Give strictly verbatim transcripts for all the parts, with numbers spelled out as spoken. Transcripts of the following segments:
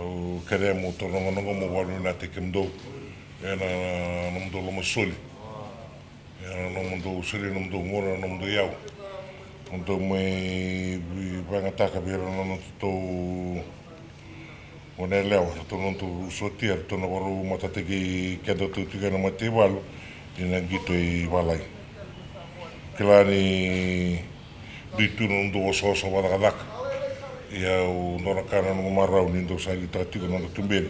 Au kerea meu taura na gauna oqo meu vakavinavinakataki kemudou ena nomudou lomasoli, ena nomudou soli nomudou gauna, nomudou iyau. Nomudou mai vakayagataka vei ira na nodatou goneyalewa, ratou nodatou sotia, ratou na vakarau matataki keda tu tiko ena mataivalu ni na qito i valagi. Kila ni dui tu na nomudou osooso vakacakacaka. Ia au dua na ka na noqu marau ni dou sa liutaka tiko na nodra tuberi.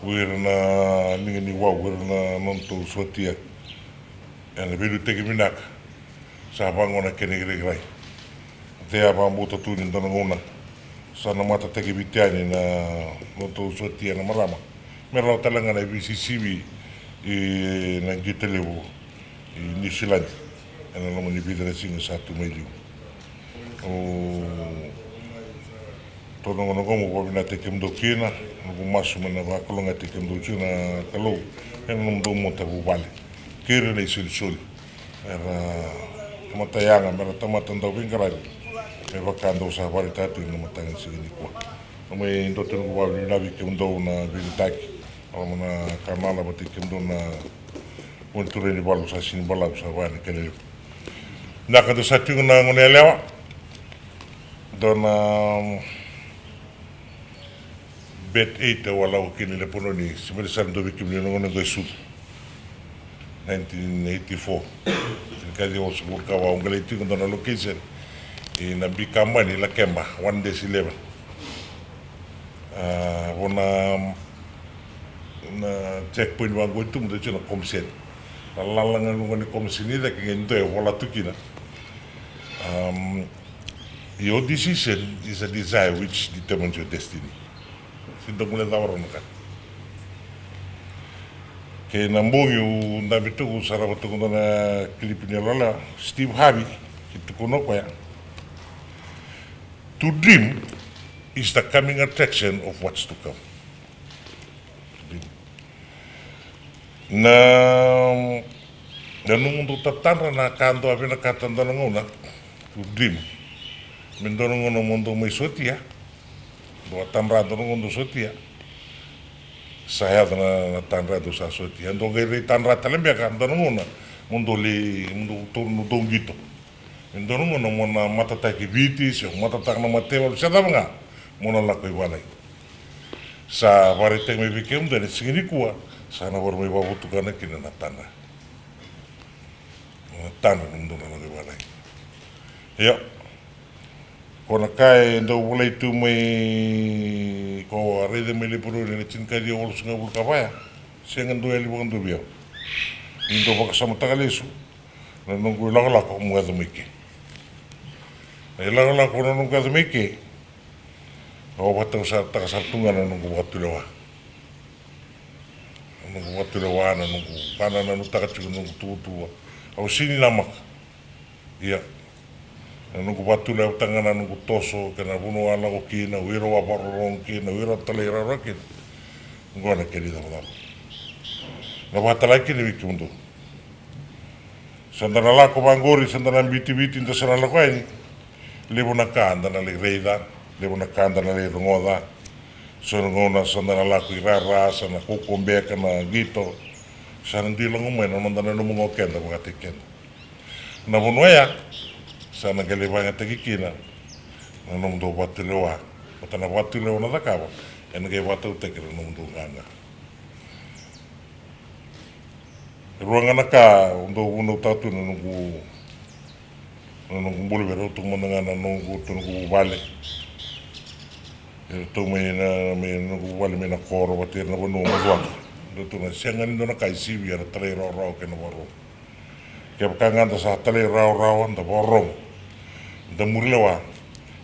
O ira na liga ni wau, o ira na nodatou sotia ena veiliutaki vinaka. Sa vaqo na kena ikirakirai. Te a vakabauta tu ni dua na gauna sa na matataki Viti yani na nodatou sotia na marama me rawa tale ga na V C C V ena qito levu i Niusiladi ena loma ni vica na siga sa tu mai liu. Au taura na gauna oqo meu vakavinavinakataki kemudou kina, noqu masu me na vakalougatataki kemudou tiko na Kalou ena nomudou matavuvale kei ira na isolisoli. Era tamata yaga, mera tamata dau veiqaravi me vaka dou sa vakaraitaka tu ena mataka ni siga nikua. Au mai dua tu noqu vakavinavinaka vei kemudou na veiliutaki, au na ka na lala vata kei kemudou na gone turaga ni valu sa sini balavu sa vaya na kena levu. Vinaka dou sa tiko na goneyalewa. Dua na bet eight au a lako kina i Lepanoni, se bera sara dua vei kemuni na gauna qo e sucu. Nineteen eighty-four. Tinikaciwa walusagavulu ka va, au qai lai tiko dua na location i na big company i Lakeba, One Dash Eleven. A, vo na, na checkpoint vaqo e tu, mudou tiko na Comsen. Na lala ga ni Comsen i cake qai dua e vola tu kina. Um, your decision is a desire which determines your destiny. Sega ni dua gole cava rawa na ka. Kei na bogi au dabe tu, au sarava tu dua na clip ni yaloyalo, Steve Harvey, ke tukuna o koya, to dream is the coming attraction of what's to come. Na, na nomudou tatadra na ka dou a vinakata dua na gauna, to dream. Me dua na gauna mo dou mai sotia, dou a tadra dua na gauna dou sotia. Sa yaco na, na tadra dou sa sotia. Dou qai rai tadra tale beka dua na gauna mo dou lai, mo dou, dou, dou qito. Me dua na gauna mo na matataki Viti, se o matataka na mataivalu, se cava ga, mo na lako i valagi. Sa vakaraitaki mai vei kemudou ena siga nikua, sa na vakarau mai vakavotukana kina na tadra. Na tadra nomudou na lako i valagi. Io. Ko na ka e dau volai tu mai, ko a raica mai Lepanoni ena tinikaciwa walusagavulu ka va ya. Sega dua yali vakadua vei au. Ni dau vakasamataka lesu na noqu ilakolako meu yaco mai ke. Na ilakolako na noqu yaco mai ke, au vakatau sara, taka sara tu ga na noqu vakatulewa. Na noqu vakatulewa, na noqu vakanananutaka tiko na noqu tuvatuva. Au sega ni namaka. Ia, na noqu vakatulewataka ga na noqu toso kei na vanua au a lako kina, o ira au a vakarorogo kina, o ira au talairawarawa kina. Oqo na kena icavacava. Na vakatale kina vei kemudou. Sa da na lako vaqori, sa da na biuti Viti, da sa na lako yani. Levu na ka da na lai raica, levu na ka da na lai rogoca. So na gauna sa da na lako i rara, sa na kaukaua beka na qito. Sa na dui lako mai na noda nanuma ga o keda vakataki keda. Na vanua ya sa na qai lai vakayagataki kina na nomudou vakatulewa. Vata na vakatulewa na cakava, ena qai vakatautaki na nomudou qaqa. Rua ga na ka au dau vunautaka tu na noqu, na noqu bula vei iratou mada ga na noqu, tu noqu vuvale. Iratou mai na, mai na noqu vuvale mai na koro vata ira na vanua macuata. Dau tu na sega ni dua na ka e sivia na talairawarawa kei na vakarorogo. Kevaka ga da sa talairawarawa, da vakarorogo, da muri lewa,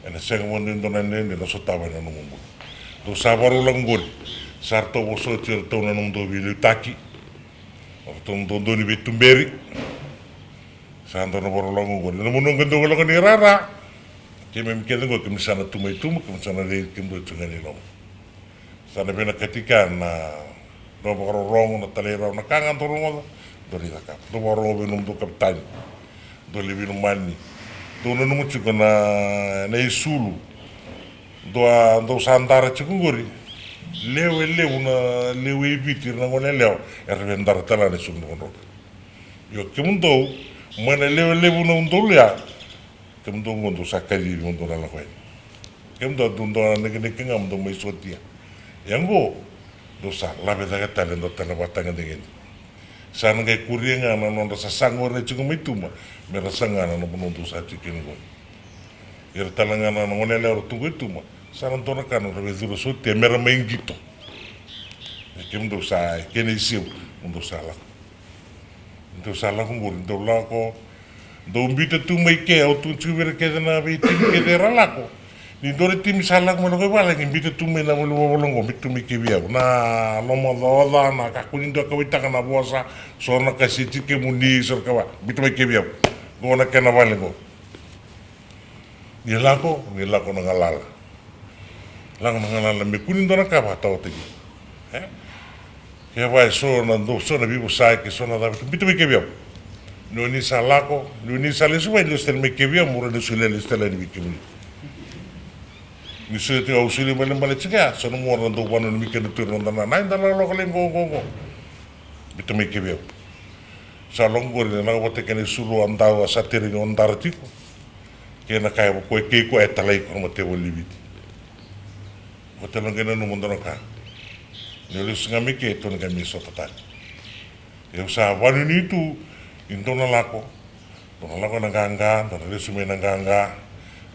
ena sega vakadua ni dua na dredre ena sotava ena nomu bula. Dou sa vakarau lako qori, sa ratou vosoti iratou na nomudou veiliutaki. Ratou dodonu ni veituberi. Sa dua na vakarau lako qori. Na vanua qo dou lako ni rara. Keimami kece qo keimami sa na tu mai tuba, keimami sa na rei kemudou tiko ga ni loma. Sa na vinakati kea na dou vakarorogo, na talairawarawa, na ka ga dou rogoca, dou lai cakava. Dou vakarorogo vei nomudou kavetani. Dou lai veilomani. Dou nanuma tiko na, na isulu. Dou a, dou sa dara tiko qori. Lewe levu na lewe i Viti, ira na gone yalewa era via dara tale ga na isulu drokadroka. Io, kemudou mai na lewe levu na udolu ya, kemudou oqo dou sa kacivi mo dou na lako yani. Kemudou dou dua na nekeneke ga mo dou mai sotia. Ia oqo dou sa lave cake tale e dua tale na vakatagedegede. Sa na qai kuria ga na nodra sasaga o ira na tiko mai tuba me ra saga na vanua dou sa tiko kina oqo. Ira tale ga na gone yalewa era tu qo i tuba, sa na dua na ka nodra via curu sotia me ra mai qito. E kemudou sa, e kena isevu mo dou sa lako. Dou sa lako qori, dou lako, dou biuta tu mai ke, au tukuna tiko vei ira kece na veitimi kece era lako. Ni dua na timi sa lako mai lako i vale, qai biuta tu mai na vale, vale qo, biuta tu mai ke vei au. Na lomaocaoca, na kakua ni dua kauwaitaka na vosa, so na ka seti kemuni, so na ka va, biuta mai ke vei au. Qo na kena vale qo. Ni lako, ni lako na galala. Lako na galala me kua ni dua na ka vakataotaki. E? Kevaka e so na dou, so na veivosaki, so na cava, biuta mai ke vei au. Ni o ni sa lako, ni o ni sa lesu mai, lesu tale mai ke vei au, mo rawa ni solia, lesu tale yani vei kemuni. Ni solia tiko, au solia balebale tiko ya, so na gone na dau vanua ni mai kena tu ira na noda na, na eda lakolako lai qo, qo, qo. Biuta mai ke vei au. Sa lako qori, na lako vata kei na isulu a dau a sa tereni o dara tiko. Kei na ka e vukoi kei koya e talai iko na mataivalu ni Viti. Ko tale ga nanuma dua na ka. Ni o lesu ga mai ke, tou na qai mai sota tale. Au sa vanuinui tu ni dou na lako, dou na lako ena qaqa, dou na lesu mai ena qaqa.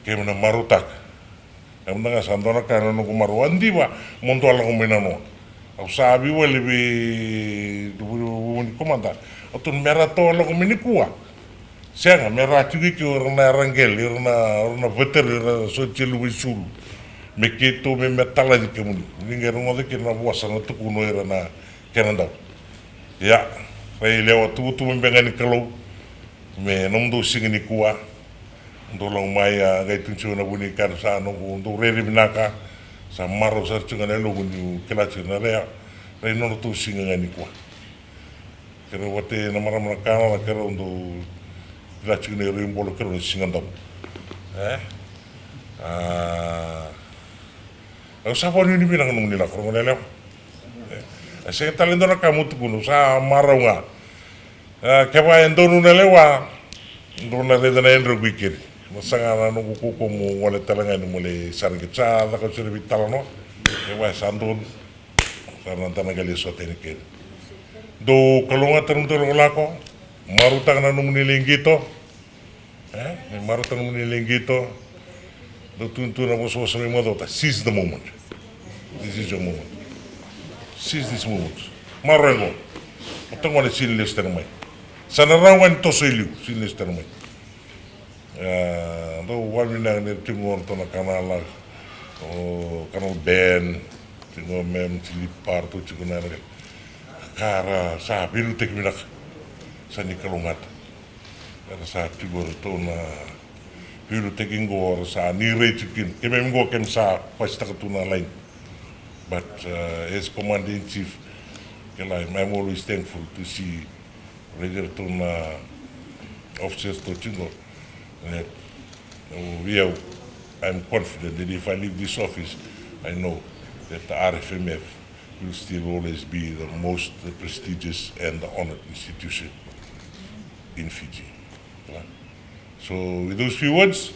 Keimami na marautaka. E mada ga sa dua na ka na noqu marau. A diva mo dou a lako mai nanoa. Au sa veiwali vei vuvuni komada. Au tukuna me ra tou a lako mai nikua. Sega, me ra tiko i ke o ira na yaraqele, ira na, ira na veteran, ira na sotia luva i sulu. Me keitou me, me talaci kemuni. Ni qai rogoca kina na vosa na tukuna o ira na kena dau. Ia, rai lewa, tuvatuva beka ga ni Kalou. Me nomudou siga nikua. Dou lako mai, a qai tukuni tiko na vuni ka sa noqu, dou rairai vinaka. Sa marau sara tiko ga na yaloqu niu kila tiko na rai, rai nodratou siga ga nikua. Keirau vata na marama na kana, keirau dau kila tiko ni rau ibolo keirau na Siga Damu. E? A, au sa vakanuinui vinaka nomuni lako, rau gone yalewa. E, a sega tale dua na ka mo tukuna, au sa marau ga. A, kevaka e donu na lewa, dou na raica na yadra ko i keri. Na saga na noqu kaukaua mo gole tale ga ni mo lai sara qito, sa caka au sara veitalanoa. Kevaka e sa donu. Sa na dana qai lai sota yani keri. Dou kalougata na nomudou lakolako. Marautaka na nomuni lai qito. E? Ni marautaka na nomuni lai qito. Dou tukuna tu na vosavosa mai Macauta. Seize the moment. This is your moment. Seize this moment. Maroroi qo. O ta gone sega ni lesu tale mai. Sa na rawa ga ni toso i liu, sega ni lesu tale mai. E, dau vakavinaka ni ra tiko qo na tou na kanala, o kanala Ben, tiko qo mem, Chili Par, tou tiko na, na ka ra sa veiliutaki vinaka. Sa ni kalougata. Era sa tiko ratou na veiliutaki qo, ra sa ni rai tiko kina. Keimami qo keimami sa pasitaka tu na laini. But, uh, as Commander in Chief, kila, I'm always thankful to see Raici iratou na officers tou tiko qo. That, o, vei au, I'm confident that if I leave this office, I know that the R F M F will still always be the most prestigious and the honored institution in Fiji. So, with those few words,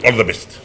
all the best.